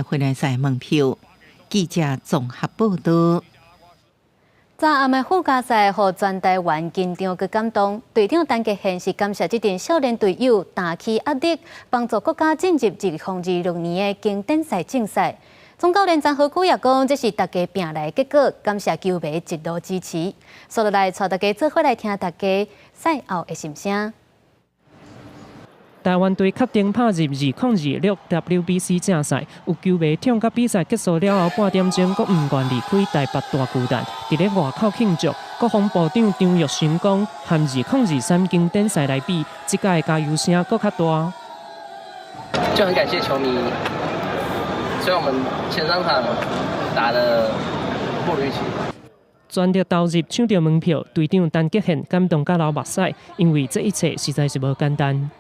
訓練賽門票。記者綜合報道。昨暗的附加賽，予全台灣緊張閣感動。隊長陳傑憲是感謝這陣少年隊友擔起壓力，幫助國家進入2026年的經典賽正賽。總教練曾荷駒也講，這是大家拚來的結果，感謝球迷一路支持。接落來，帶大家做伙來聽大家賽後的心聲。台灣隊確定拍入2026 WBC 正賽，有球迷痛甲比賽結束了後半點鐘，閣毋願離開台北大巨蛋，佇咧外口慶祝。國防部長張育成講，和2023經典賽來比，這屆加油聲閣較大。就很感謝球迷，雖然我們前三場打得不如預期。全力投入搶著門票，隊長陳傑憲感動甲流目屎，因為這一切實在是無簡單。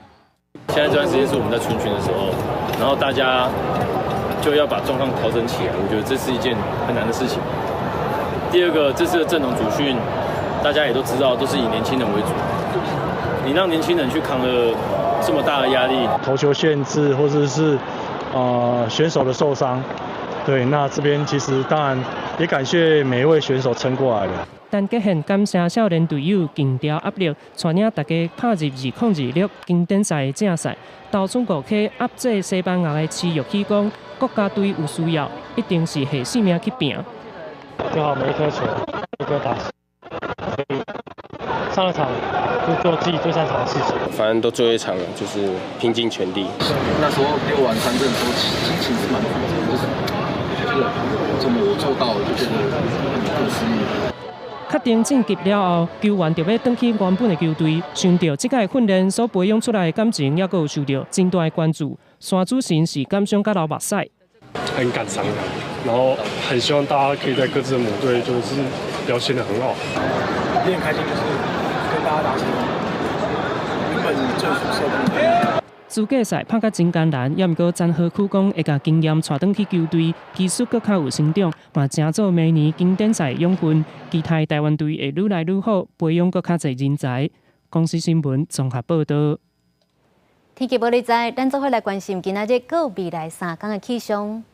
現在這段時間是我們在春訓的時候，然後大家就要把狀況調整起來，我覺得這是一件很難的事情。第二個，這次的陣容組訓，大家也都知道，都是以年輕人為主。你讓年輕人去扛了這麼大的壓力，投球限制或者是選手的受傷，對，那這邊其實當然也感謝每一位選手撐過來的。陳傑憲感謝少年隊友扛牢壓力，帶領大家拍入2026經典賽的正賽。投手五顆壓制西班牙的池玉起講，國家隊有需要，一定是下性命去拚。做好每一顆球，每一顆打，所以上了場就做自己最擅長的事情。反正都最後一場了，就是拼盡全力。那時候溜完三振的時候，心情是蠻複雜，就是覺得怎麼我做到了，就覺得很不可思議。確定晉級了後，球員就欲轉去原本的球隊。想著這屆訓練所培養出來的感情，猶閣有受著真大的關注。山主神是感傷甲流目屎。很感傷，然後很希望大家可以在各自的母隊就是表現得很好。也很開心，就是跟大家達成原本最初設定的。資格賽拍甲真艱難，猶毋過曾荷駒講會共經驗帶轉去球隊，技術閣較有成長，嘛成做明年經典賽養分。期待台灣隊會愈來愈好，培養閣較濟人才。公視新聞綜合報道。天氣報你知，咱做伙來關心今仔日閣未來3工的氣象。